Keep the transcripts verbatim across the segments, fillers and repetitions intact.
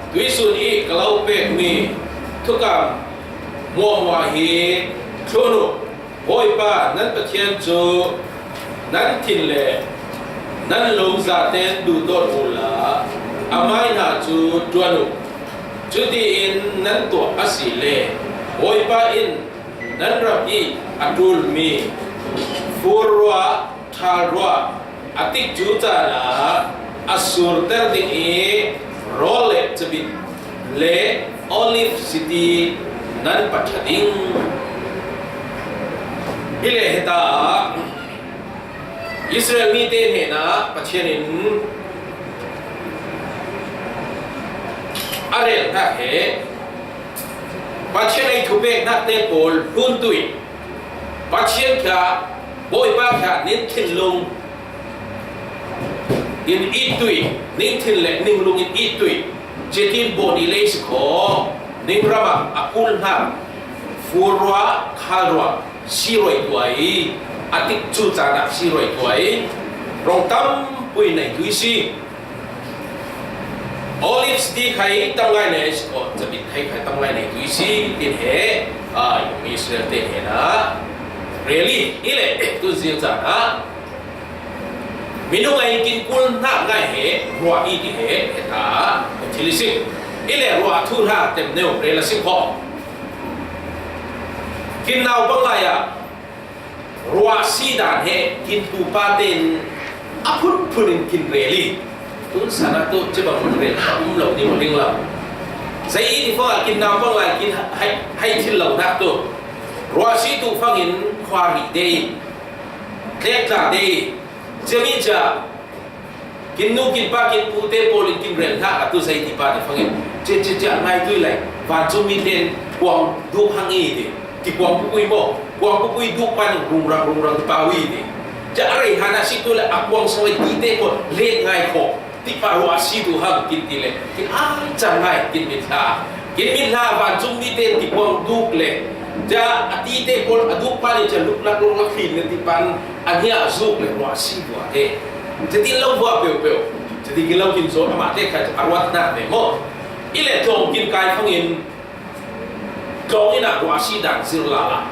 Tuisun i ka lo pekmi thukam muahmuah hi thlun uh. Bawipa nan Pathian cu nan thin le nan lung zaten duhdawn uhla amai hna cu ṭuan uh. Cutiin nan tuah a si le Bawipa in nan ram i a ṭulmi fur ruah, ṭhal ruah, a tikcu caan ah a surter ding i rawl le cabit le Olive City nan paṭha ding. Hi le heta ah Israel mite hnenah Pathian in a rel hnak he Pathian ei thupek hnak te pawl hlun tuih Pathian kha Bawipa kha nin thinlung in it tuih, ning thin le ning lung in it tuih, cetin bawn i lei si kho, ning ram ah a kul hnak fur ruah, khal ruah, si ruai tuai, a tikcu caan ah si ruai tuai, rong tampui nei tuih si. Olive City khai tam ngai nei si kho, cabit khai khai tam ngai nei tuih si, tin he, a, Israel te hnenah rel i, i le, tu zir caan ah, minung ai kin kul hnak ngai he, ruah i ti he, heta, thil i si. I le ruah thu hna tem neu, rel a si kho. Kin naupang lai ah, ruah si dan he kin pupa tein a phunphun in kin rel i tun san ah tu cibang rel a um lo ding ding lo. Zei i ti fang ah kin naupang lai kin hai, hai thil lo nak tu ruah si tu fang in khua rih de i tlek tla de i cemi ca Kin nu, kin pa, kin pu te pawl in kin rel hna, atu zei ti pa te fangin, cia, cia, cia, ngai tui lai, vancung mi ten kuang duk hang i ti, ti kuang pupui maw, kuang pupui duk pan rungrang, rungrang ti pau i ti. Cia a rei hana si tu le, a kuang sawai ti te pawl let ngai kho, ti pa ruah a si tu hang kin ti le, kin a cang ngai, kin mit hna. Kin mit hna, vancung mi te ti kuang duk le, cia a ti te pawl a duk pa le, cia luklak, luklak hin le ti pan, a hnia a zuk le ruah a si vua te. Cia tin lo vua peuhpeuh. Cia tin kin lo kin zawn, amah te kha a ruat hna ve maw. I le tlawng kin kai fangin, tlawng in ah ruah a si dan zir lala.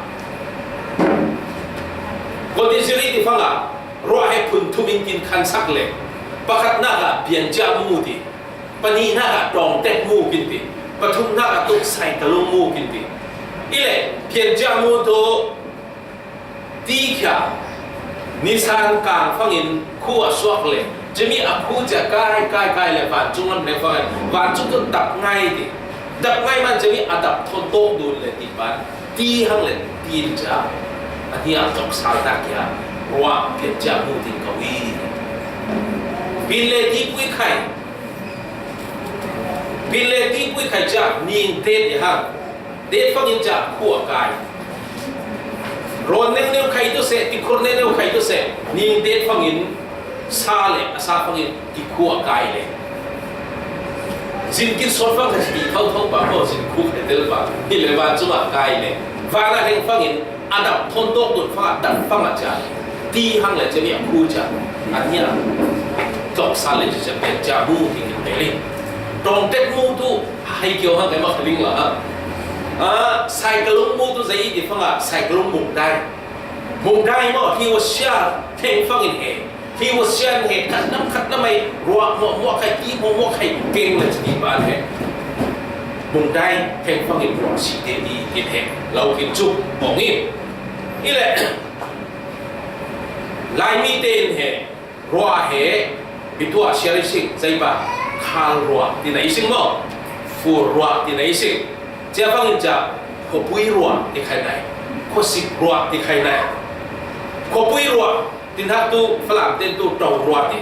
Kawlti zir i ti fangah, ruah he phun thum in kin khansak le, pakhatnak ah piancia mu ti. Pahnihnak ah ṭawngtet mu kin ti, pathumnak ah tuk saikalung mu kin ti. I le piancia mu tu ti khia nisan kang fangin khu a suak le, cumi a khu cia kai, kai, kai le vancung lam hneng fangin vancung tu dap ngai ti. Dap ngai man cumi a dap thawn tawk dun le ti pan ti hang le ti in cia a hnia a tlok sal tak khia ruah piancia mu tin ko i. Pin le ti pui khai Pin le ti pui khai cia ning det i hang. Det fangin cia khu a kai. Rawn neu neu khai tu seh, tikhur neu neu khai tu seh, ning det fangin sa le a sa fangin ti khu a kai le. Zin kin sawt fang kha si ti tho tho pa ko zin khu khai tel pa. Hi le vancung a kai le. Van a heng fangin A dap thawn tawk dun fangah, dap fangah cia ti hang le cemi a khu cia a hnia tlok sal le cia pek cia mu ti kin pe li. Ṭawngtet mu tu hei kio hang keimah kha ling la ha. A, saikalung mu tu zei ti fangah saikalung mungdai. Mungdai maw hi wa sia theng fangin he. Hi wa sian he khat lam khat lam ai ruah muah muah khai ti muah muah khai keng le ti ban he. Mungdai theng fangin ruah si te ti in he lo kin cu mong in. I le Laimi te in he ruah he bitua siar i sing, zeipa khal ruah ti na i sing maw? Fur ruah ti na i sing. Cia fangin ca khuapui ruah ti khai nai. Khuasik ruah ti khai nai. Khuapui ruah Tin hak tu Falam ten tu ṭong ruah ti.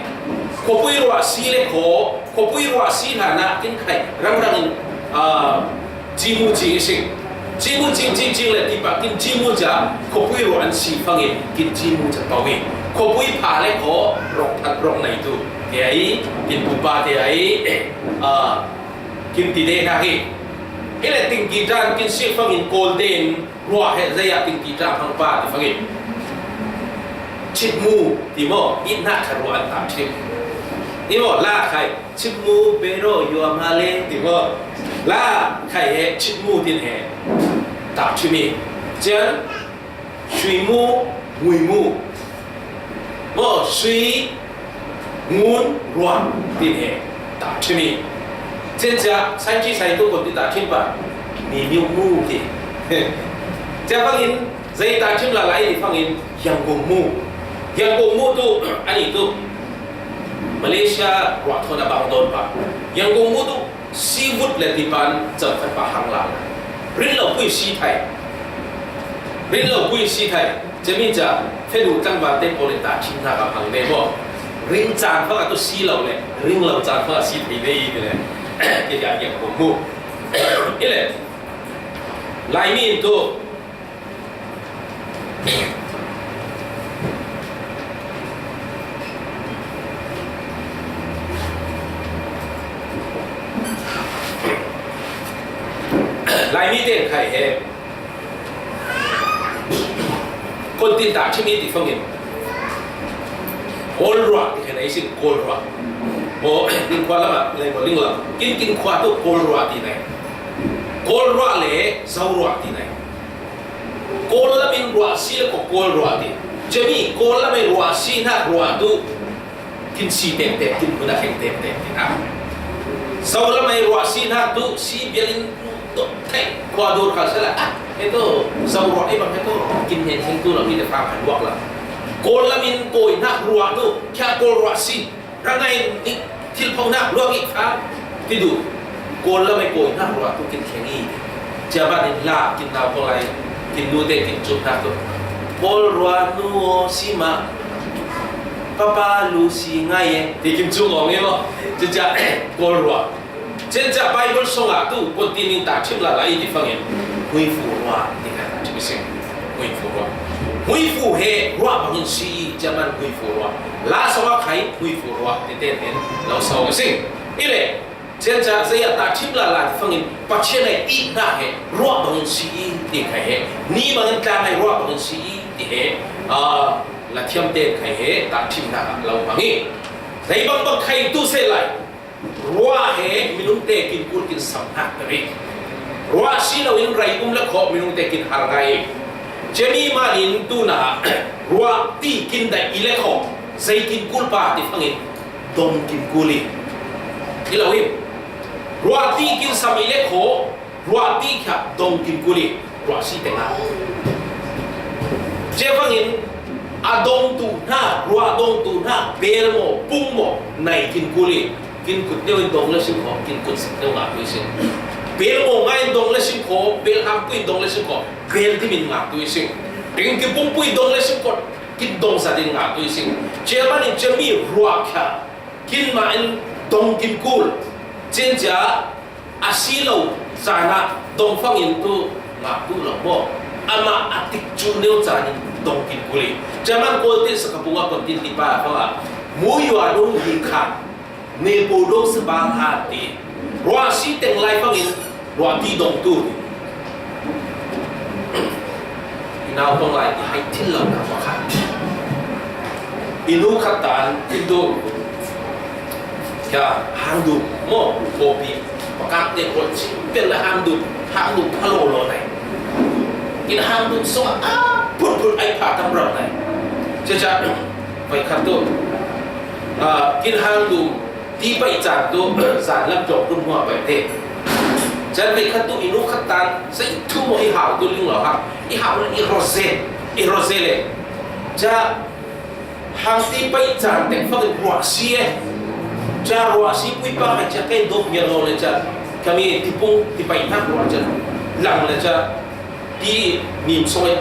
Khuapui ruah si le khaw, khuapui ruah si hlan ah kin khai rangrang in, aa, cimu ci i sing. Cimu ci, ci, ci le ti pa kin cimu ca khuapui ruah an si fangin kin cimu ca pau i. Khuapui pha le khaw rong that rong nei tu. Te ai, kin pupa te ai, aa, kin ti de hna hi. I le tingki ṭan kin si fangin kawl tein Ruah he zei ah tingki ṭa hmang pa ti fangin. Chit mu ti maw, it hna kha ruah an tam chim. I maw, la khai, chitmu bero yuam ha le, ti maw. La khai he, chitmu tin he. Ta chimi. Chian, suimu, muimu. Maw, sui, ngun, ruam, tin he. Ta chimi. Chian chia, sai chi sai tu kon ti ta chim pa. Mi miu mu ti. Chia bangin, Zai ta chim la lai ti fangin Yangon mu. Yangon mu tu, ani tu. Malaysia ruah thon a bang don pa. Yangon mu tu, seafood le ti pan, cham khat pa hang la. Rin lo pui si thai. Rin lo pui si thai. Chami cha, fe du tang ba te poli ta chim na ka hang ne mo. Rin chan fa tu si lo le. Rin lo chan fa si thai ne i le. Ke ya Yangon mu. I le. Lai mi tu. Lai mi ten khai he. Kon tin ta chimi ti fangin. Kol ruah ti khai nai sin kol ruah. Bo, kin khua lama, lai bo ling lam. Kin kin khua tu kol ruah ti nai. Kol ruah le, zau ruah ti nai. Kol lamin ruah si le ko kol ruah ti. Chemi, kol lamai ruah si na ruah tu. Kin si tek tek, kin kuna kheng tek tek ti na. Zau lamai ruah si na tu, si bialin tu, thei, kua dur kal sala. Ah, itu, zau ruah i bang itu, kin hen hen tu lam ni te fang kan wak la. Kol lamin koi na ruah tu, kya kol ruah si. Rangai ni thil phau nak luang i kha ti du. Kol lamai koi nak ruah tu kin kheng i. Chia ban in la kin nau ko lai kin nu te kin chup nak tu. Kol ruah nu o si ma. Papa lu si ngai e. Ti kin chup ong e mo. Chia chia kol ruah. Chen cha Bible song a tu, kon tin ning ta chim la lai ti fangin. Hui fu ruah, ti ka ta chim sing. Hui fu ruah. Hui fu he ruah bangin si i, German hui fu ruah. La song a khai hui fu ruah, ti ten ten, lau song sing. I le, chen cha zai a ta chim la lai ti fangin, Pathian ai i na he, ruah bangin si i, ti khai he. Ni bangin tlang ai ruah bangin si i, ti he. Ah, la thiam ten khai he, ta chim na lau bangin. Zai bang bang khai tu se lai. Ruah he minung te kin kul kin sam hak ta rih. Ruah si lo in rai um le khawh minung te kin har ngai. Chemi man in tu na ruah ti kin dai i le khawh. Zai kin kul pa ti fangin dong kin kul i. I lo in. Ruah ti kin sam i le khawh. Ruah ti khia dong kin kul i, ruah si teng a. Chia fangin, a dong tu hna, ruah dong tu hna, bel maw, pung maw, nai kin kul i, kin kut neu in dong le sim kho, kin kut sim neu ngah tu i sim. Bel maw ngai in dong le sim kho, bel hang tu in dong le sim kho, bel dim in ngah tu i sim. Ring ki pung pui dong le sim kho, kin dong sa din ngah tu i sim. Chia man in chia mi ruah khia, kin ma in dong kin kul. Chin chia, A si lo caan ah dong fangin tu ngah tu lo maw? Amah a tik cu neu caan in dong kin kul i. Chaman Kawl tin sakapung a kon tin tipa fang ah mu yua dong hi khan ne po dong sabal ha ti. Ruah si teng lai fangin ruah ti dong tu. I naupang lai i hai thil lo na pakhat. I nu khat tan i tu. Kya hang dum maw, kopi pakak te kol chi pel la hang dum, hang dum phalo lo nai. Kin hang dum so a put put ai pha tam ram nai. Cha cha, pai khat tu. Ah, kin hang dum ti pai chan tu, zan lam jok dum hua pai te. Chan pai khat tu i nu khat tan, sa i thu mo i hau tu ling lo ha. I hau i rose, i rose le. Cha Hang ti pai caan teng fak in ruah si e. Ca ruah si pui pa hai ca kei dok ngial lo le ca. Kami ti pung ti pai hnak ruah ca. Lang le ca. Ti nim song e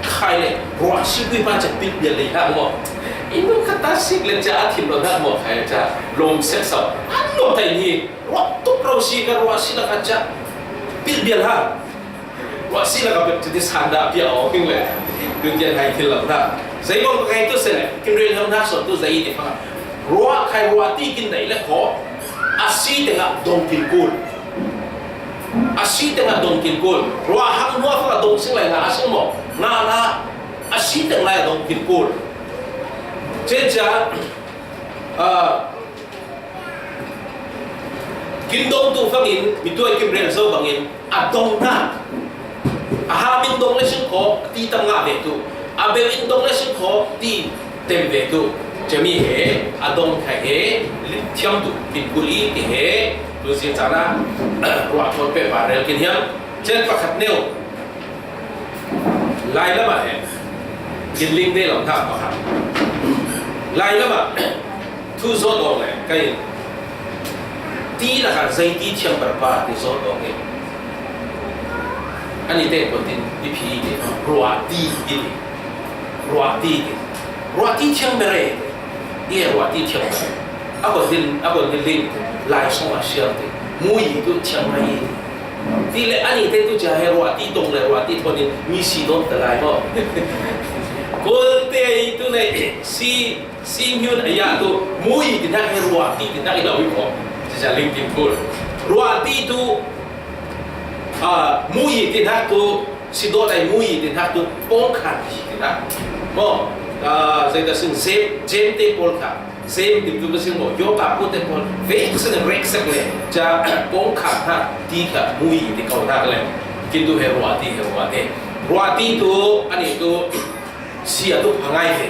khai le ruah si pui pa ca pit bial le hnak mo. I nu khat ta sik le ca a thim lo hnak mo khai ca. Lom sek sau. An lo tai ni ruah tuk rau si ka ruah si la ka ca. Pit bial ha. Ruah si lak a pek cu ti san dah a piak awk ding le. Tu tian hai thil lo hna. Zei bang ka kai tu seh le, kin rel hna sawh tu zei ti fak. Ruah khai ruah ti kin dai le kho. A si tengah dong kin kul. A si tengah dong kin kul. Ruah hang hnuah fak a dong sing lai nga a sing maw? Nga la a si teng lai a dong kin kul. Cun ca, ah, Min dongtu fangin, mituai kim rel zo bangin, a dongna, a ha min dong le singkho, ti tam nga ve tu, a bel in dong le singkho, ti tem ve tu. Cemi he, a dong khai he, thiam tu, kin kuli ti he, tu si cana, ruah thon pe pa rel kin hiam, cen pakhat neu. Lai lama he, kin ling de lam tha pakhat. Lai lama, thu zo dong le, kai, ti la ka zai ti thiam bar pa, ti zo dong he. Ani te ko tin, i phi ti, ruah ti, i ti. Ruah ti ti. Ruah ti thiang mere. I ruah ti thiang mere. A ko din, a ko din ling lai song a siam ti. Mui tu thiang mai. Ti le ani te tu cha he ruah ti tong le ruah ti thon in mi si don ta lai mo. Kol te i tu ne si, si myun a ya tu mui ti na he ruah ti ti na i lau i ko. Cha ling tin kul. Ruah ti tu, a, mui ti na tu, si do lai mui ti na tu, pong khan ti na. Mo, a, zai da sing zem, zem te pol kha. Zem ti tu sing mo, yo ka pu te pol. Ve sing rek sek le. Cha pong khan ha, ti kha mui ti kau na le. Kin tu he ruah ti, he ruah ti. Ruah ti tu, ani tu, si a tu pha ngai ve.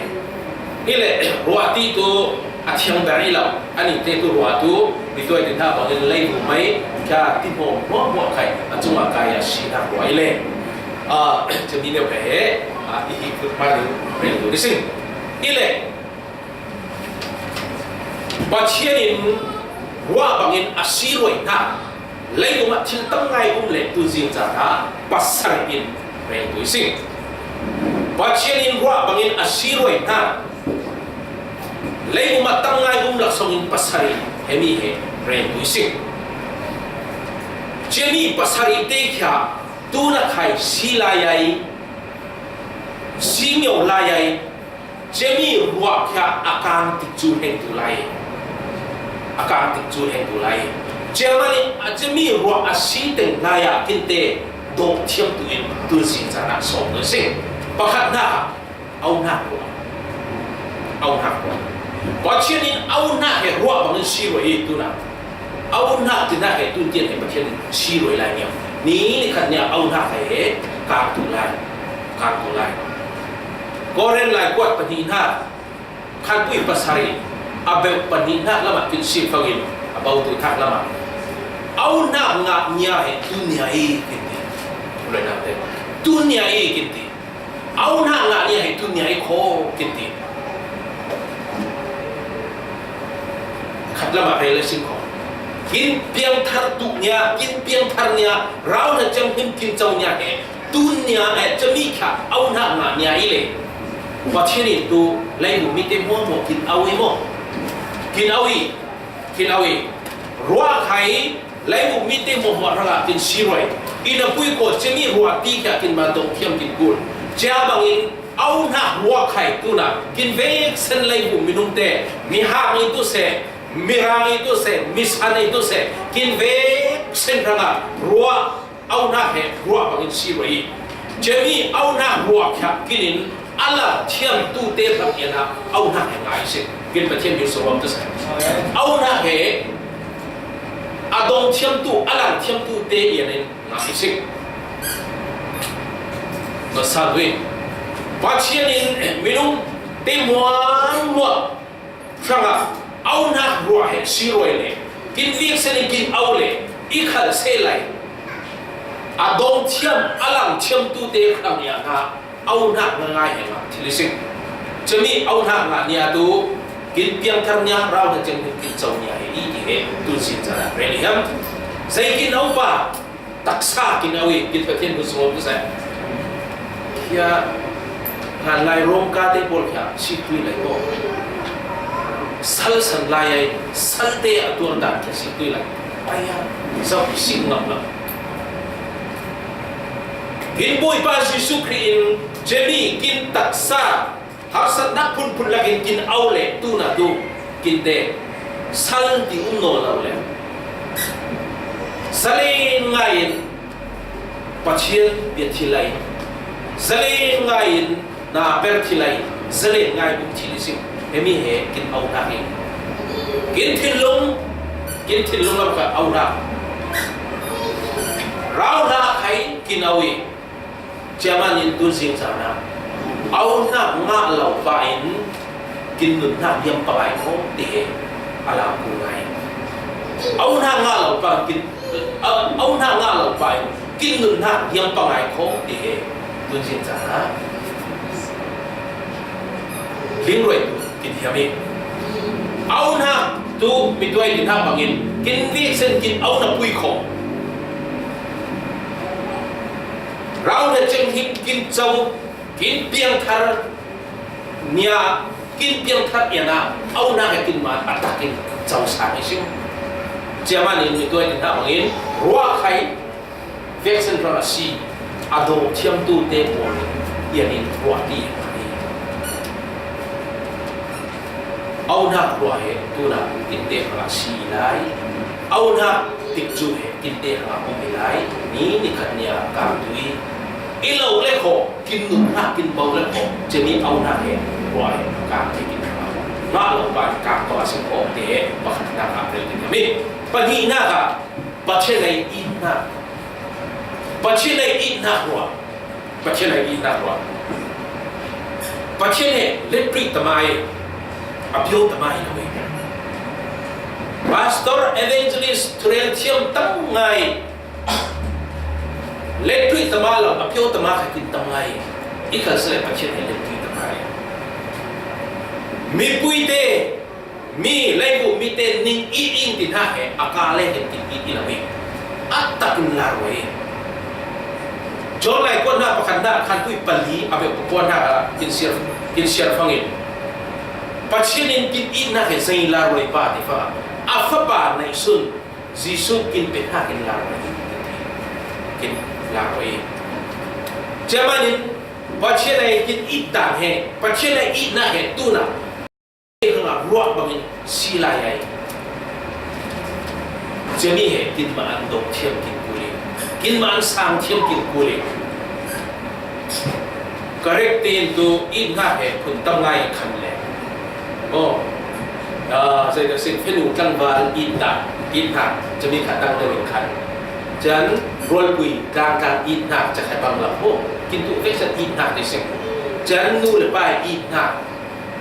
I le, ruah ti tu a thiang ber i lau. Ani te tu ruah tu, mi tuai ti tha bangin lei bu mai, ka ti mo, mo, mo khai, a chunga kai a si na ruah i le. A, cha mi neu he, a, i hi kut ma ni, rel tu ni sing. I le, Pathian in ruah bangin a si ruai na. Leilung ah thil tam ngai um le tu zing caan ah pasal in rel tui sing. Pathian in ruah bangin a si ruai hna. Leilung ah tam ngai um laksawng in pasal in hemi he rel tui sing. Cemi pasal in te khia tu na khai si lai ai, si ngio lai ai, Cemi ruah khia a kang tik cu heng tu lai. A kang tik cu heng tu lai. Cemani a cemi ruah a si teng lai ah kinte dawh thiam tu in tun si caan ah sawm tu si. Pakhat hna ah au hnak ruah. Au hnak ruah. Pathian in au hnak he ruah bangin si ruah i tu na. Au hnak ti hnak he tun tian he Pathian in si ruai lai niam. Ni ni khat nia au hnak he kang tu lai. Kang tu lai. Koren lai kuat pahnih hna, khanpui pasari, a beuh pahnih hnak lamah kin si fangin, a bau tu thak lamah. Au hnak ngah nia he tun nia i kin ti. Kulai nak te. Tun nia i kin ti. Au hnak ngah nia he tun nia i kho kin ti. Khat lamah rel a si kho. Kin piangthar tu nia, kin piangthar nia, rau na cem him kin cau nia he. Tun nia, eh, cemi kha, au hnak ngah nia i le. Pathian in tu, leibu mi te hmuahhmuah kin au i maw? Kin au i, kin au i. Ruah khai, leibu mi te hmuahhmuah hrangah kin si ruai. I na pui ko cemi ruah ti kha kin man dong thiam kin kul. Cia bangin, au hnak ruah khai tu na, kin vek sen leibu minung te, mi hak i tu se, mi rang i tu se, mi san i tu se, kin vek sen hrangah ruah, au hnak he ruah bangin si ruai i. Cemi au hnak ruah khiah kinin a la thiam tu te hram ian ah au hnak he ngai si. Kin Pathian min sawm tu se. Au hnak he a dong thiam tu, a lang thiam tu te ian in ngai si. Masa lui. Pathian in minung te muang muang hrangah au hnak ruah he si ruai le, kin vek sen in kin au le, i khal se lai. A dong thiam, a lang thiam tu te hrang ia hna, au hnak ngaingai he ngah thil i si. Cemi au hnak ngah nia tu, kin piangthar nia, rau na cem kin cau nia he i ti he, tun sin caan ah rel i hiam. Zei kin au pa, taksa kin au i, kin Pathian hun sunglaw tu sai. Khia, ngan lai rom ka te pawl khia, si tui lai ko. Sal san lai ai, sal te a tuar dan khia si tui lai. Ai ya, zau si ngam lam. Kin Bawipa Jesuh Khrih in, cemi kin taksa, harsatnak phunphun lakin kin au le tu na tu kin te sal ti um nawn lo le. Zalen ngai in Pathian bia thi lai. Zalen ngai in na ber thi lai. Zalen ngai um thi ni si. Hemi he kin au hna hi. Kin thinlung Kin thinlung lam kha auhnak. Rauhnak hai kin au i, ciaman in tun zing zana auhnak ngah lo pa in kin nunhnak hiam pangai kho ti he a lam kul ngai. Auhnak ngah lo pa kin, au-, auhnak ngah lo pa in kin nunhnak hiam pangai kho ti he tun zing zana. Ling ruai tu kin hiam i. Auhnak tu mituai dinhak bangin kin veksen kin au na pui kho. Rau le ceng him kin cau, kin piang thar nia, kin piang thar iana auhnak e kin man a takin cau sa ni sing. Ciaman in mituai dinhak bangin ruah khai veksen rang a si, a dawh thiamtute pawl in ian in ruah ti hi. Auhnak ruah he tuna kinte kha a si lai. Auhnak tikcu he kinte kha a um hi lai. Ni nikhat nia kang tu i, i lo le kho, kin nunhnak kin bo le kho, cemi auhnak he ruah he kang te kin kha. Ngah lo pa kang ko a si kho te he pakhatnak a rel kin mi. Pahnihnak a Pathian ei itnak. Pathian ei itnak ruah. Pathian ei itnak ruah. Pathian he letri tamai, a pio tamai lo e. Pastor, evangelist, thurel thiam tam ngai. Letri tama lo, a pio tama kha kin tam ngai. I khal sele Pathian he letri tamai. Mipuite Mi leibu mite ning i ing ti hna he a ka le he ti i i lo i a tak in la ruai. John lai kuan hna pakhat hna khan tui pali a bek kuan hna kin siar kin siar fangin Pathian in kin i hna he zei la ruai pa ti fa a fapa nei sun Jesu kin pe hna kin la ruai kin la ruai. Chairman in Pathian ai kin i dan he Pathian ai i hna he tu na Hanga ruah bangin si lai ai. Cemi he kin ma an dawh thiam kin kuli, kin ma an sang thiam kin kuli. Ka rek tein tu i hna he phun tam ngai khan le. Oh, ah, zei ka sin fenu tlangval i hna, i hna, cemi kha tang deuh in khan. Can rualpui tlang tlang i hna, ca khai bang lam ho. Kin tu vek san i hna te sing. Can nu le pa i hna.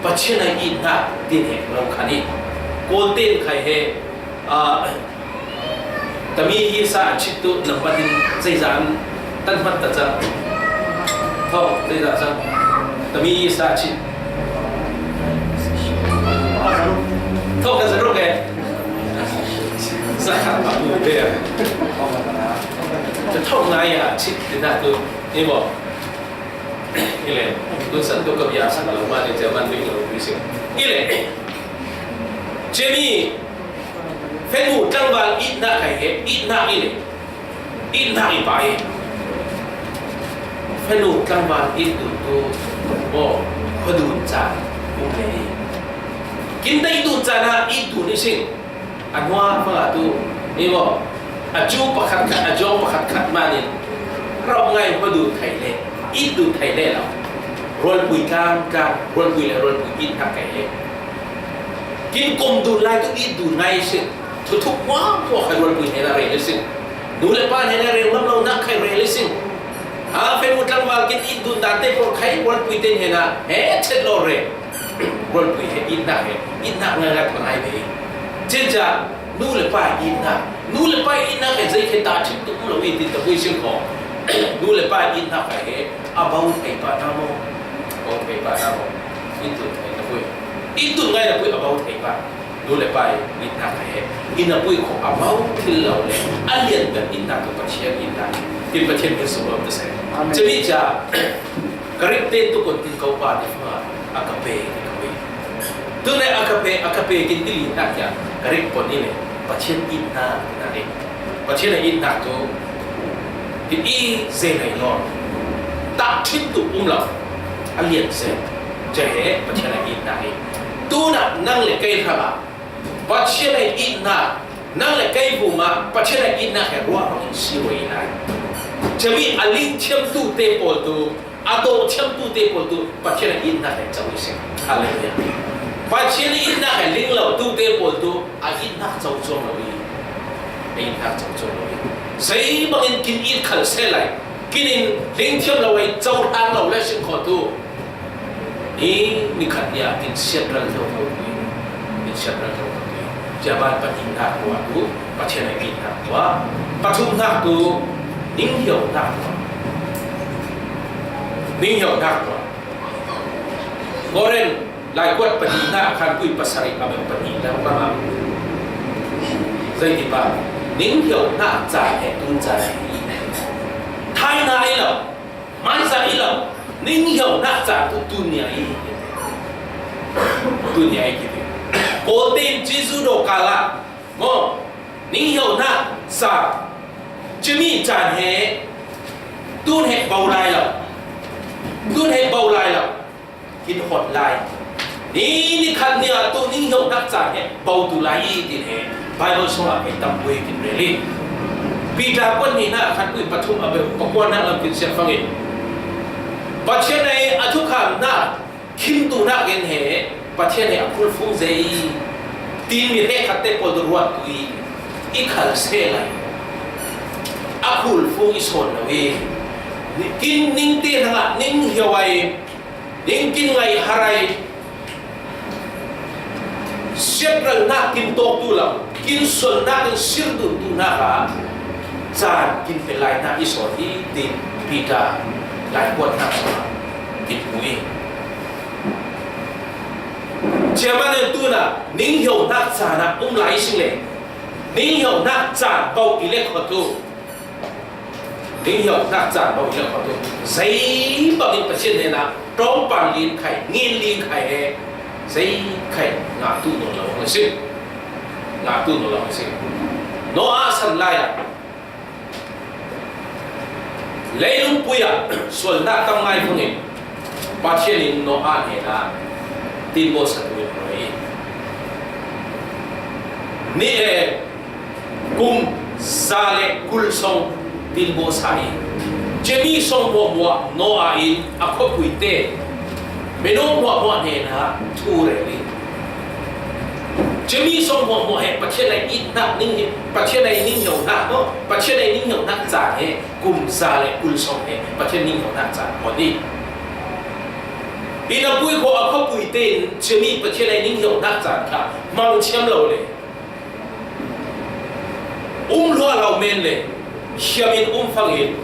Pathian ai i hna tin he lo khan i. Kawl tein khai he, ah, tami hi sa a chit tu nambat in zeizah an tan hmat ta cang. Tho, zeizah cang. Tami hi sa a chit. Tho ka zaruk e. Sa khat pa tu be. Tho ngai a chit ti na tu. Ni bo. Ile, kun san tu ka bia san lo ma ni German ding lo ni sing. Ile, Jamie, fenu tlangval i hna khai he, i hna ile, i hna i pa e. Fenu tlangval i tu tu, bo, khodun cha, um le ni. Kin dai tu cha na i tu ni sing. A hnuah fanga tu, i maw, a cu pakhat khat, a jong pakhat khat manin rauh ngai hua duh thei le, it duh thei le lo. Rualpui tlang tlang, rualpui le rualpui it hna kai he. Kin kom duh lai tu it duh ngai sin. Thuthuk hmuahhmuah kha rualpui hnena rel sin. Nu le pa hnena rel ngam lo nak khai rel sin. A fenu tlangval kin it duh dan te por khai rualpui te hnena he chet lo rel. Rualpui he itnak he, itnak ngaingai ka ngai ve. Cun ca nu le pa itnak, nu le pa itnak he zei khe ta chin tuk lo i tin tapui sin ko. Nu le pa itnak he a bau thei pa na mo. Bau thei pa na mo. Itun thei tapui. Itun ngai tapui a bau thei pa. Nu le pa itnak he. Ina pui ko a bau thil lo le. A lian kan itnak tu Pathian itnak. Tin Pathian kan sung lo ta se. Amen. Cumi ca Ka rik te tu kon tin ko pa ti fa a ka pe ti ka pe. Tu le a ka pe, a ka pe kin ti li hna kya ka rik pon i le Pathian i hna na rik. Pathian i hna tu ti i ze nei lo. Tak thin tu um lo. A lian se. Ce he Pathian i hna rik. Tu na nang le kei hra ba. Pathian i hna. Nang le kei bu ma Pathian i hna he ruah hong si roi lai. Cemi a ling thiam tu te pawl tu A dawh thiamtu te pawl tu Pathian a itnak he co i si. Hallelujah. Pathian a itnak he ling lo tu te pawl tu a itnak hak co cuang lo i, ei in hak co cuang lo i, zei bangin kin it khal se lai, kin in ling thiam lo ei, co hlang lo le sin kho tu. Ni, ni khat ni a kin siat ral tho tho tu i, kin siat ral tho tho tu i. Cia ban pahnihnak tu a tu, Pathian a itnak tu a, pathumnak tu, ning hiaunak tu a. Ning hiaunak tu a. Korin Lai kuat pahnihnak khanpui pasarih a bek pahnih lengmang ah. Zei ti pah, ning hiaunak caan he tun caan hi. Thaina i lo, maizah i lo, ning hiaunak caan tu tun ni a i. Tun ni a i kiti. Kawltein Jesuh dawh kal ah maw, ning hiaunak caan, cimi caan he tun he bo lai lo. Tun he bo lai lo. Kin hot lai. Ni, ni khat ni a tu ning hiaunak caan he bo tu lai i tin he Bible sung ah kei tam pui kin rel i. Peter kuat nihnak khanpui pathum a bek pakuanak lam kin siat fangin, Pathian a i a thukhamnak khimtuhnak in he Pathian he a khulfung zei i, tin mi hrekkhatte pawl tu ruat tu i, i khal se lai. A khulfung i sawn lo i, kin ning te hnangah ning hiau ai, ning kin ngai har ai, siatralnak kin tawk tu lo, kin sualnak in sir dun tu nak a, caan kin pe lai nak i sawn i, tin Peter lai kuat nak kin pu i. Cia manin tun a ning hiaunak caan ah um lai i sing le, ning hiaunak caan bo i lek kho tu. Ning hiaunak caan bo i lek kho tu. Zei bangin Pathian hnenah ṭawngpang lin khai, ngin lin khai he, zei khai ngah tu nawn lo hong si. Ngah tu nawn lo hong si. Noah san lai ah, leilungpui ah sualnak tam ngai fangin Pathian in Noah hnenah tinbaw sa tu in hoi. Ni e, kum za le kul song tinbaw sa i, cemi song hmuahhmuah Noah in a khuapuite, minung hmuahhmuah hnenah thu rel i, cemi song hmuahhmuah he Pathian a i itnak ning hi, Pathian a i ning hiaunak maw, Pathian a i ning hiaunak caan he kum za le kul song he Pathian ning hiaunak caan hon i. I napui khawh a khuapuite in cemi Pathian a i ning hiaunak caan kha mang thiam lo le, um hluah lo men le, hiam in um fangin,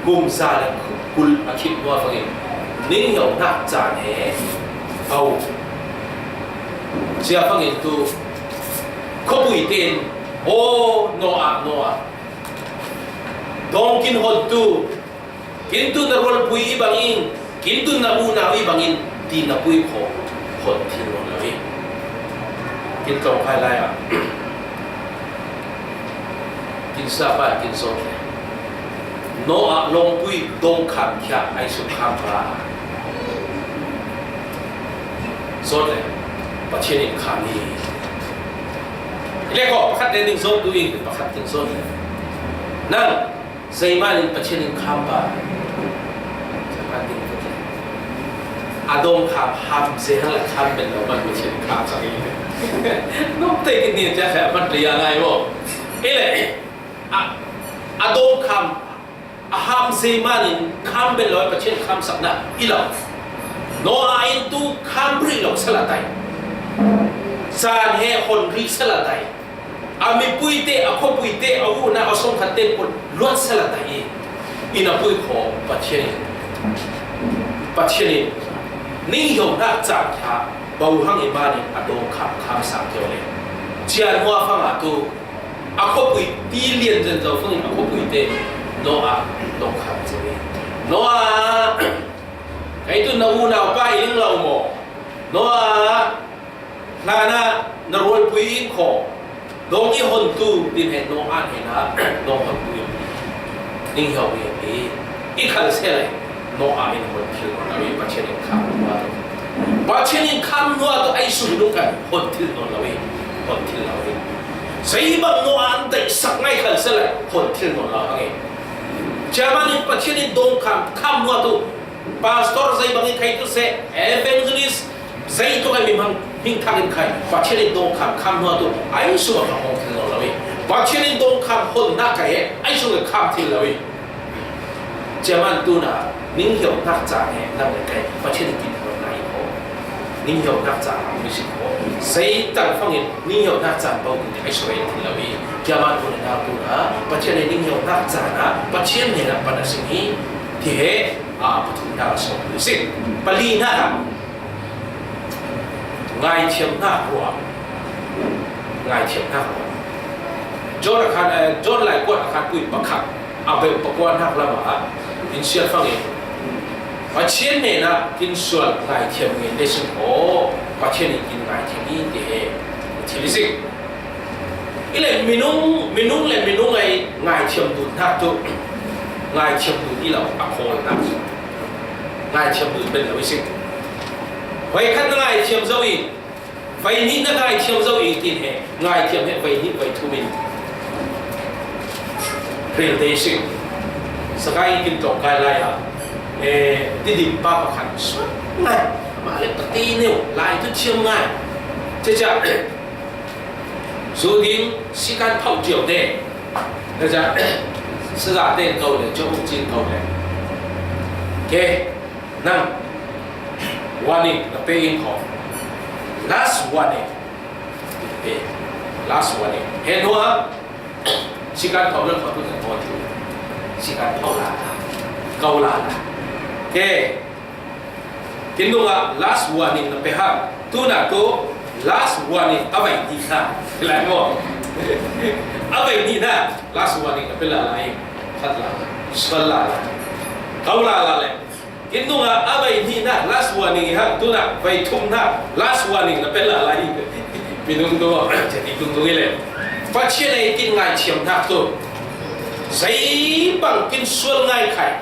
kum za le kul a khit hnuah fangin, ning hiaunak caan he, au. Cia fangin tu, khuapuite in, aw, Noah, Noah, dawng kin hon tu, kin tun na rualpui i bangin, kin tun na unau i bangin, ti napui khawh hon thil nawn lo i. Kin tlawng khai lai ah, kin sapa kin sawt le, Noah lawngpui dawngkham khiah ai suk kham pa. Sawt le, Pathian in kham hi. Le khawh pakhat le ding sawt tu i, pakhat kin sawt le. Nang, Zeiman in Pathian in kham pa. Zeiman in Pathian. A dawngkham ham zeiman la kham bel lo man Pathian in kham sak i. Nop te kin ni cia kha man ria ngai maw. I le, a, a dawngkham, a ham zeiman in kham bel lo Pathian kham sakna i lo. Noah in tu kham rih lo sala tai. Caan he hon rih sala tai. A mipuite, a khuapuite, a unau, a songkhatte pawl luat sala ta i, i napui khawh Pathian in, Pathian in ning hiaunak caan kha bo hang i manin a dawngkham kham sang kio le. Cian hua fangah tu a khuapui ti lian zen zo fangin a khuapuite Noah dawngkham zo i, Noah, kei tu na unau pa i ling lo maw? Noah, hlanah na rualpui in khaw dawng i hontu tin he Noah hnenah dawng hontu in ning hiau i hi. I khal se lai Noah in hon thil nawn lo i Pathian in kham hnuah tu, Pathian in kham hnuah tu ai sum dungkan hon thil nawn lo i, hon thil lo i. Sei bang Noah an daihsak ngai khal se lai hon thil nawn lo hang i. Ciaman in Pathian in dawng kham, kham hnuah tu, pastor zei bangin khai tu seh, evangelist zei tu khai mi hmang Hming thak in khai, Pathian in dawngkham kham hnuah tu, ai sung a kham hong thil lo lo i. Pathian in dawngkham hon nak khai, ai sung a kham thil lo i. Cia man tu na, ning hiau nak ca he, nang le kai, Pathian in kin hon na i ko. Ning hiau nak ca, mi si ko. Zei tang fang in, ning hiau nak ca, bau tu, ai sung a thil lo i. Cia man tu na, tu na, Pathian in ning hiau nak ca na, Pathian ne na, pa na sing hi, ti he, a, Pathian na, so, si. Pali na, Ngaithiam hnak ruah. Ngaithiam hnak ruah. John a khan, eh, John lai kuat a khan pui pakhat a beuh pakua hnak lam ah in sial fang in, Pathian hnenah kin sual ngaithiam ngen le sin aw, Pathian in kin ngaithiam i ti he thil i si. I le minung, minung le minung ei ngaithiam dun hnak tu, ngaithiam dun i lo a khawl hnak. Ngaithiam dun ben lo i si. Voi khat na ngaithiam zo i, voi nih na ngaithiam zo i tin he, ngaithiam he voi nih voi thum in ril te i si. Sakai kin tawk kai lai a, eh, Tidim pa pakhat sual ngai, amah le pati neu lai tu thiam ngai. Cecia, zu ding sikan phauh cio te. Cecia, siza te ko le, cio cin ko le. Ke, nang, warning na pe in ko. Last warning. Pe. Last warning. He nua, sikan phauh le ko tu na ko tu. Sikan phauh la. Ko la la. Ke, Kin nung ah last warning na pe hang. Tu na tu last warning a vai ni na. Lai mo. A vai ni na last warning na pe la lai. Khat la. Sual la la. Kau la la le. Kin nung ah a vai ni na last warning i hang. Tu na vai thum na last warning na pe la lai. Pi nung tu. Jadi tung tung i le. Pathian ei kin ngaithiam hnak tu. Zei bang kin sual ngai khai.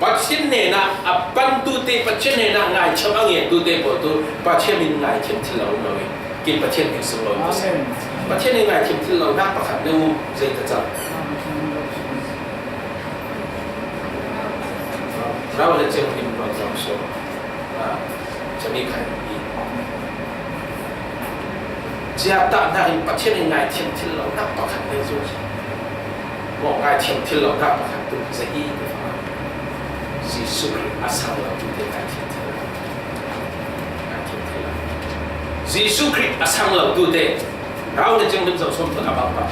Pathian hnenah a pantute, Pathian hnenah ngaithiam a ngentute pawl tu Pathian in ngaithiam thil lo um lo i. Kin Pathian hming sung lo in Amen. Pathian in ngaithiam thil lo nak pakhat na um zei ta cang. Rau le ceng him lo cang so. Ah, cami khai i. Cia ta na in Pathian in ngaithiam thil lo nak pakhat na um. Maw ngaithiam thil lo nak pakhat tu zei hi. Jesuh Khrih a sang lo tu te ngaithiam thil lo. Ngaithiam thil lo. Jesuh Khrih a sang lo tu te. Rau le ceng lim zo som tu a bang bang.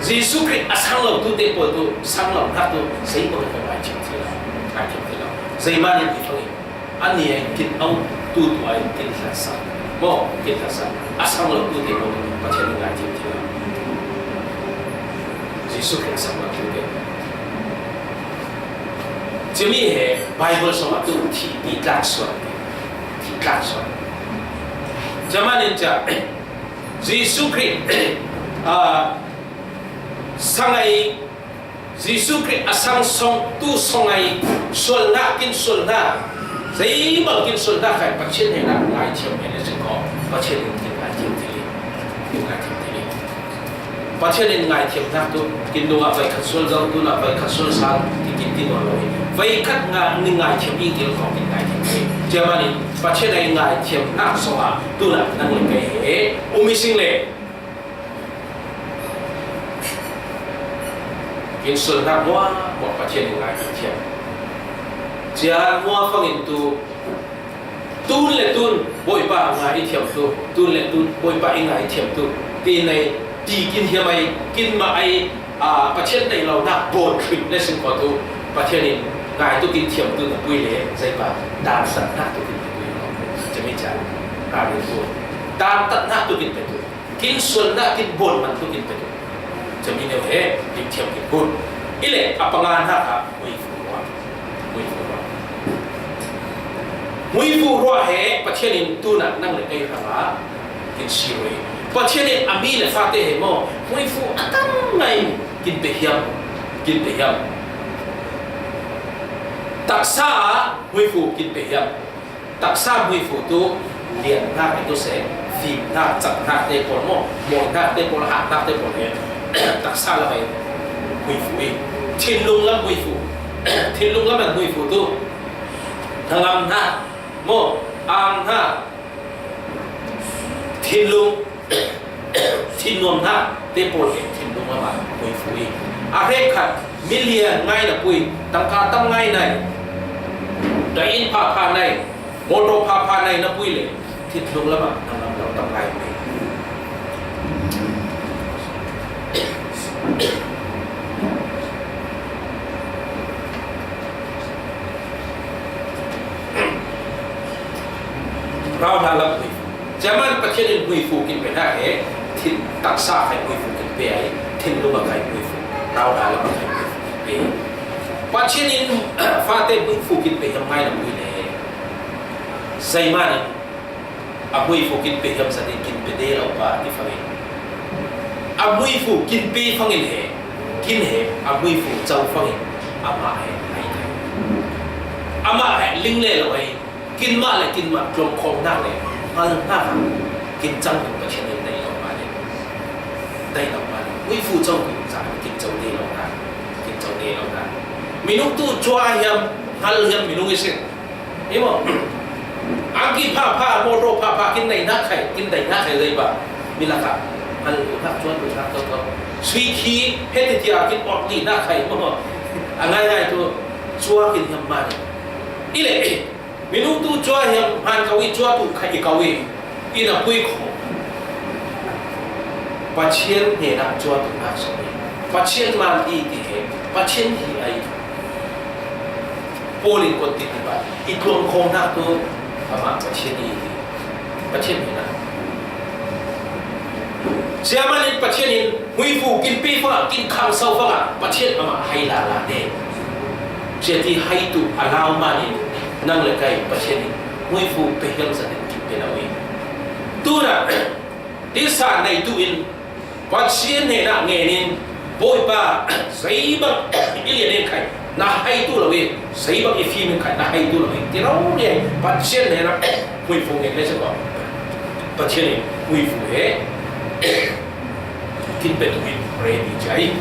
Jesuh Khrih a sang lo tu te pawl tu sang lo nak tu zei pawl tu ngaithiam thil lo. Ngaithiam thil lo. Zei man in i fang in. A ni a kin au tu tu a kin hlatsak. Maw, kin hlatsak. A sang lo tu te maw, Pathian in ngaithiam thil lo. Jesuh Khrih a sang lo tu te. Cimi he Bible song a tu thi, thi tlak suan. Thi tlak suan. Cia man in cia, Jesuh Khrih, ah, sang ai Jesuh Khrih a sang song tu song ai sualnak kin sualnak. Zeibang kin sualnak khai Pathian hnenah ngaithiam hnenah si ko. Pathian in kin ngaithiam thil i. Kin ngaithiam thil i. Pathian in ngaithiam hnak tu kin nungah voi khat sual zo tu na voi khat sual sang ti kin ti nawn lo i. Voi khat nga ni ngaithiam i gil ko kin ngaithiam thil i. Cia man in Pathian ai ngaithiam hnak song ah tu na nang le kei he um i sing le. Kin sualnak hnuah, hnuah Pathian in ngai thiam. Cia hnuah fangin tu, tun le tun Bawipa ngai i thiam tu, tun le tun Bawipa i ngai thiam tu, ti nei, ti kin hiam ai, kin mah ai, a, Pathian nei lo nak bawn hrim le sim ko tu, Pathian in ngai tu kin thiam tu na pui le, zeipa, dan satnak tu kin pe tu, cemi cia, ka rin tu, dan tatnak tu kin pe tu. Kin sualnak, kin bawn man tu kin pe tu. Cami neu he, kin thiam kin kun. I le, a panga hna kha, hmuifu ruah. Hmuifu ruah. Hmuifu ruah he, Pathian in tunah nang le kei hrangah, kin si rua i. Pathian in a mi le fate he maw, hmuifu a tam ngai kin pe hiam, kin pe hiam. Taksa ah, hmuifu kin pe hiam. Taksa hmuifu tu liannak i tu seh, fimnak, caknak te pawl maw, mawihnak te pawl, hatnak te pawl he taksa lam ai hmuifu i. Thinlung lam hmuifu, thinlung lam ai hmuifu tu hnangam hna maw, ang hna, Thinlung, thinnuamna te pawl he thinlung lamah hmuifu hi. A hrekkhat, milian ngai na pui, tangka tam ngai nai, da inn phapha nai, motor phapha nai na pui le, thinlung lamah nang lam lo tam ngai pui. Rauhla lam hmuifu. Chairman Pathian in hmuifu kin pe hna he, thin taksa khai hmuifu kin pe ai, thinlung a khai hmuifu, rauhla lam a khai hmuifu kin pe. Pathian in fate hmuifu kin pe hiam ngai na pui le. Zeiman in a hmuifu kin pe hiam zat in kin pe de lo pa ti fangin. A hmuifu kin pe fangin he, kin he, a hmuifu co fangin, amah he, ai thei. Amah he, ling le lo ai, kin mah le kin mah, tlawm khawng nak le, mal nak a, kin cang tu Pathian in dai lo pa le. Dai lo pa le. Hmuifu co tu, ca kin co de lo na, kin co de lo na. Minung tu cua hiam, hal hiam minung i sin. Hi maw? Angki phapha, motor phapha, kin nei nak khai, kin nei nak khai lei ba. Mi lakah. Hal tu nak, cuan tu nak, tau, tau. Sui khi, he ti tia, kin ot li nak khai, maw. A ngai ngai tu, cua kin hiam man. I le, minung tu cua hiam, man kau i cua tu khai i kau i. I na pui kho. Pathian hnenah cuahtuhnak sawh hi. Pathian man i ti he, Pathian hi ai. Paul in kawt ti pa, i tlawm khawng nak tu, amah Pathian i hi. Pathian hnenah. Siaman in Pathian in hmuifu kin pi fangah, kin khangso fangah, Pathian amah hai lala ne. Sia ti hai tu a lau man in nang le kai Pathian in hmuifu pe hiam zat in kin pe lo i. Tunah, tisa nei tu in, Pathian hnenah ngen in, Bawipa, zeibang i lian in khai, na hai tu lo in, zeibang i fim in khai, na hai tu lo in, ti lo liai, Pathian hnenah hmuifu ngen le se ko. Pathian in hmuifu he, kin pe tu in, ready jai.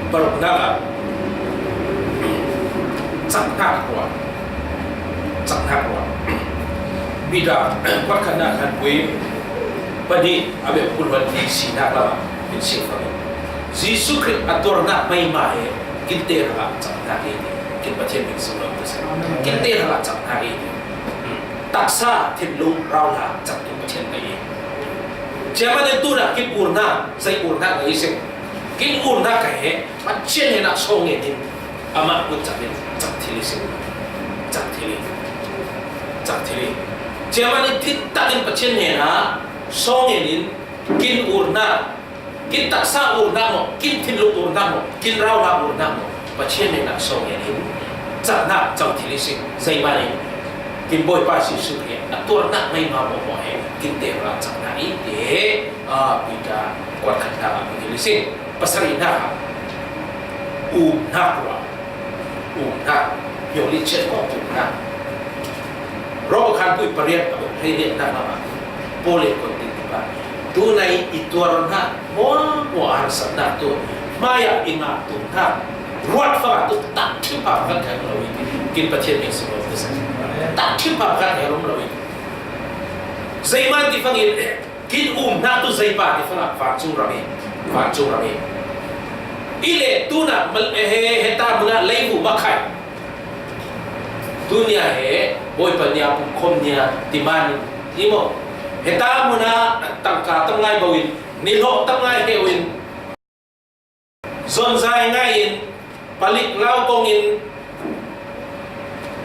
Paruknak ah, caknak ruah, caknak ruah. Peter, pakhatnak khan pui, pahnih a bek pulhuan ni sinak lamah in siangfak in. Jesuh Khrih a tuarnak meima he kinte hrangah caknak hi ti. Kin Pathian min sung lo ka si. Kinte hrangah caknak hi ti. Taksa thinlung rauhla caktu Pathian ka hi. Ciaman in tunah kin urnak, zei urnak ka hi sing. Kin urnak ka he, Pathian hnenah sawng ngen in, amah kut cak in, cak thil hi sing. Cak thil hi. Cak thil hi. Ciaman in thintak in Pathian hnenah sawng ngen in, kin urnak, kin taksa urnak maw, kin thinlung urnak maw, kin rauhla urnak maw, Pathian hnenah sawng ngen in, caknak co thil hi sing, zeimah in, kin Bawipa Jesuh Khrih a tuarnak meima maw maw he, kinte hrangah caknak hi ti he, a, Peter kuat khatnak ah thil hi sing, pasarihnak ah, umnak ruah. Umnak, hio li chiat kong umnak. Rom khan pui pariat a bek hleiriatnak lamah Paul in kawt ti pa. Tunai i tuarnak maw maw a harsatnak tu, hmaiah i ngah tumnak ruat fangah tu, tak thim pha pakhat khai lo i, kin Pathian min sung lo tu sa. Tak thim pha pakhat khai lo i. Zeimah ti fangin, kin umnak tu zeipa ti fangah vancung ram hi, vancung ram hi. I le tunah mal-, he, heta munah leibu makhai. Tunia he, Bawipa nia pumkhom nia timan i maw. Heta munah tangka tam ngai bo in, nihlawh tam ngai he in. Zonzai ngai in, palik lau kong in,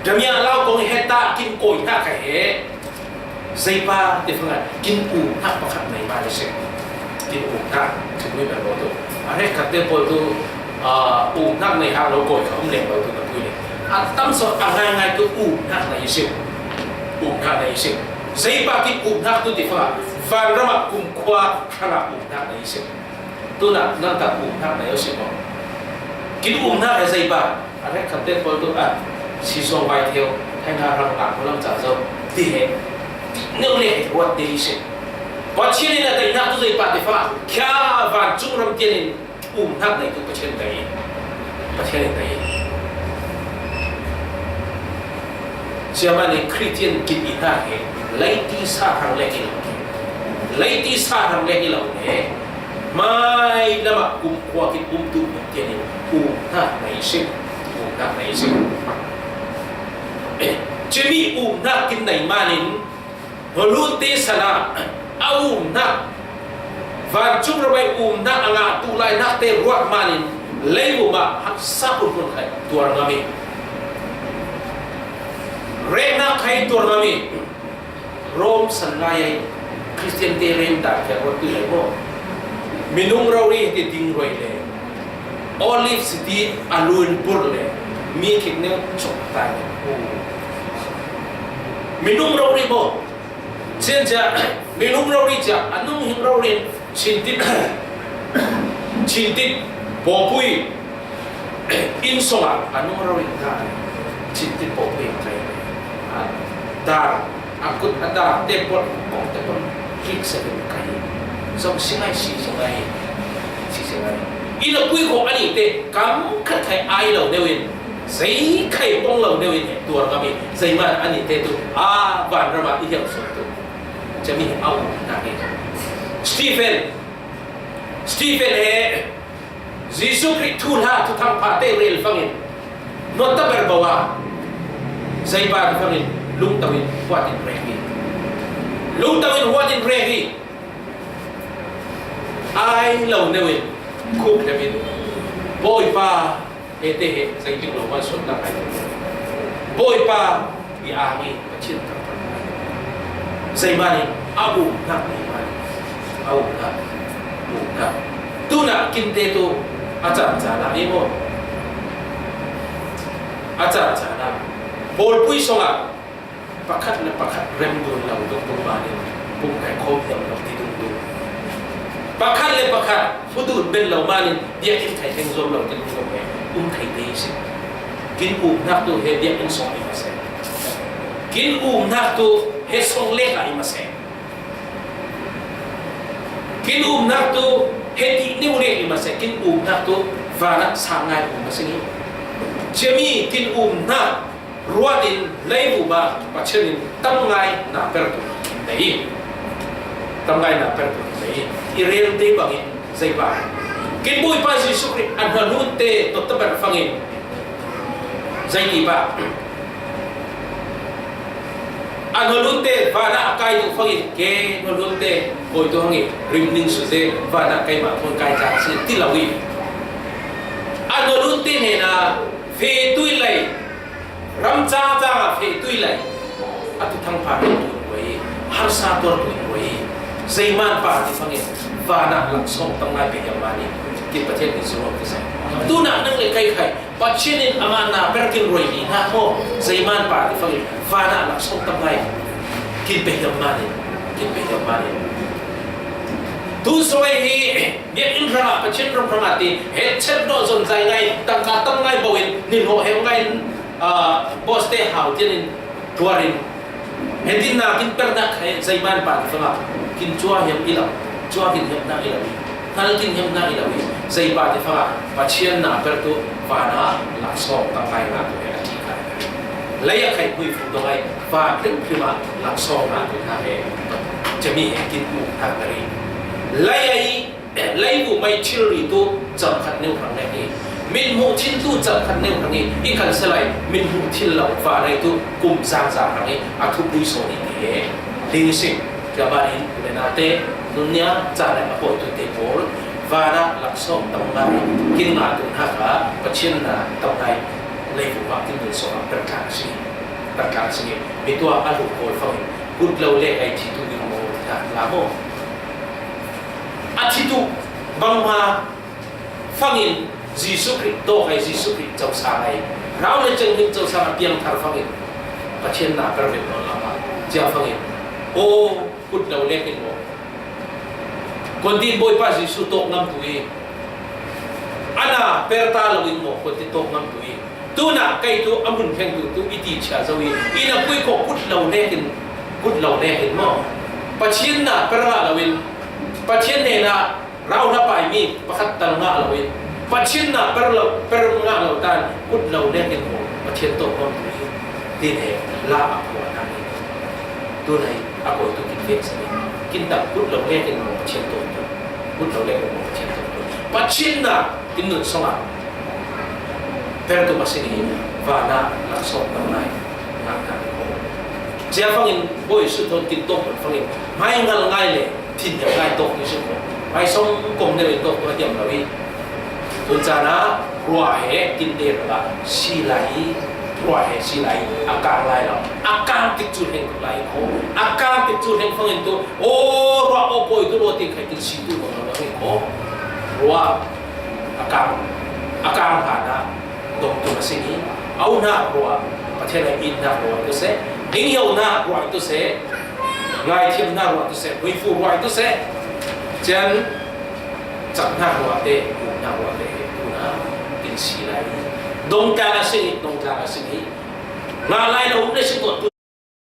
damia lau kong in, heta kin kawi hna kha he, zeipa ti fangah kin umnak pakhat nei mah le si. Kin umnak, thimui bel lo tu. A hrekkhat te pawl tu, aa, umnak nei hak lo kawi kha um leng lo tu na pui le. A tam sawn a ngaingai tu umnak nei si. Umnak nei si. Zeipa kin umnak tu ti fangah, vanram ah kumkhua hrangah umnak nei si. Tunah nang tak umnak na i si maw? Kin umnak he zei pa, a rek khat te pawl tu a si song vai theu, hai na rang kak ko lam ca zo ti he, ti neu le he wat te i si. Pathian in a teinak tu zei pa te fa, khia vancung ram tian in umnak nei tu Pathian tei, Pathian in tei. Siama nih Khristian kin i hna he, leiti sa hrang le hi lo, leiti sa hrang le hi lo he, mai lamah kumkhua kin um tu tian in umnak nei si, umnak nei si. Cumi umnak kin nei manin, Holun te sana a umnak, vancung ramai umnak a ngah tu lai nak te ruat manin, leivum ah haksa phunphun khai tuar ngam i, rek nak khai tuar ngam i, Rom san lai ai Khristian te rem dan khai ruat tu lai maw? Minung rori te ding roi le Olive City a luin pur le mi khik neu chok tai. Minung rori maw? Chin cia, minung rori cia, a nung hing rori, chintit, chintit, bawpui, inn song ah, a nung rori ka, chintit bawpui kai. A dar, a kut a dar, te pot, kong te pot, hik sa kai. Song singai, si singai, si singai. Ina pui ko ani te, kam khat khai ai lo deuin. Zei khai pong lo deuh in he tuar ngam i, zeiman ani te tu a vanram ah i hiang suak tu. Cami he au na he. Stephen, Stephen he Jesu Khrih thuhla thuthang pha te rel fangin, nuat ta ber bawa, zei pa tu fangin, lungtawin huatin rek hi. Lungtawin huatin rek hi. Ai lo neuin, khuk deuhin, Bawipa, he te he, zei ding lo man suan tak ai. Bawipa, i ang i, Pathian tak tak. Zei mani, a um nak ni mani. A um nak, um nak. Tuna kin te tu, a chan chan a, i maw? A chan chan a. Bawlpui song a, pakhat le pakhat rem dun lo dungdung manin, pum kai khawm hiam lo ti dungdung. Pakhat le pakhat hmu dun ben lo manin, biakinn kai teng zuam lo ti dungdung he, um thei te i si. Kin umnak tu he biakinn song i ma se. Kin umnak tu he song lek a i ma se. Kin umnak tu he ti ni mu lek i ma se. Kin umnak tu vanah sang ngai um ma se ni. Cemi kin umnak ruat in leivum ah Pathian in tam ngai na per tu nei. Tam ngai na per tu nei. I rel te bangin zei pa. Kin Bawipa Jesu Khrih a hnahnun te tot ta ber fangin. Zei ti pa. A hnahnun te vanah a kai tu fangin ke hnahnun te bawi tu hangin rim ning su ze vanah kai ma thon kai tla si ti lo i. A hnahnun te hnena fe tui lai. Ram cangcang ah feh tui lai, a thuthang pha tuin ruai, harsa tuar tuin ruai, zeiman pa ti fangin, vanah laksawng tam ngai pe hiam mani, ti Pathian in zong ti sai. Tuna nang le kai khai, Pathian in amah na per kin ruai hi hna maw, zeiman pa ti fangin, vanah laksawng tam ngai, kin pe hiam mani, kin pe hiam mani. Tu sawai hi, biakinn hrangah, Pathian ram hrangah ti, he chet dawh zon zai ngai, tangka tam ngai bo in, nin haw hem ngai in, Aa, boss te hau tian in tuar in, he dinnak in pernak he zeiman pa ti fangah kin cua hiam i lo, cua kin hiamnak i lo i, hnal kin hiamnak i lo i, zei pa ti fangah Pathian na per tu vanah laksawng tak ngai na tu he a ti kai. Lei a khai pui fu dong ai, van hrim hrim ah laksawng na tu hna he, cemi he kin mu hna ka ri. Lei ai Leivum ai thilri tu cam khat neu hrang ngai hi. Min hmuh thil tu cam khat neu hrang hi. I kan salai min hmuh thil lo vanai tu kum zang zang hrang hi. A thupui sawn hi ti he. Ding si. Ka ban in, le na te, nun nia, ca le a pawl tu te pawl. Vanah laksawng tam ngai. Kin ngah tu hna kha, Pathian na tam ngai. Leivum ah kin nun sawng a per tlang si. Per tlang si. Mi tua a lu pawl fang. Kut lo le ai thi tu in maw, ta la maw. A thi tu bangma fangin Jesu Khrih, tawk ai Jesu Khrih, co sa ai. Rau le ceng hin co sa a piang thar fangin Pathian na per vek lo lama. Cia fangin. O, kut lo lek in maw. Kon din Bawipa Jesu tawk ngam tu i. Ana per ta lo in maw, khuate tawk ngam tu i. Tuna kei tu a mun kheng tu tu i ti chia zo i. I na pui ko kut lo nekin, kut lo nekin maw. Pathian na per ngah lo in. Pathian nena rau na pai mi pakhat tal ngah lo in. Pathian na per lo, per ngah lo tan kut lo nekin maw. Pathian tawk ngam tu i. Tin he la a ko na ni. Tuna i a ko tu kin vek sa ni. Kin tak kut lo nekin maw Pathian tawk tu. Kut lo nekin maw Pathian tawk tu. Pathian na kin nun song a. Per tu ma si ni, vana laksawng tang nai, ngak tang ko. Zia fangin, boi su thon tin tawk fangin, mai ngal ngai le, tin ya ngai tawk ni su ko. Mai song kong ne le tawk tu a diam lo i. Tun zana, rua he, tin de la, si lai, rua he, si lai, a kang lai lo. A kang tik chu heng lai ko. A kang tik chu heng fangin tu, o, rua o boi tu lo tin khai tin si tu lo lo ko. Rua, a kang, a kang hana, dong tu ma si ni, au na rua, Pathian a in na rua tu se, ding yau na rua tu se, ngai thiam na rua tu se, hui fu rua tu se, chen, chak na rua te, na rua te, tu na, tin si lai. Dong ta na si ni, dong ta na si ni, nga lai na um le si ko tu.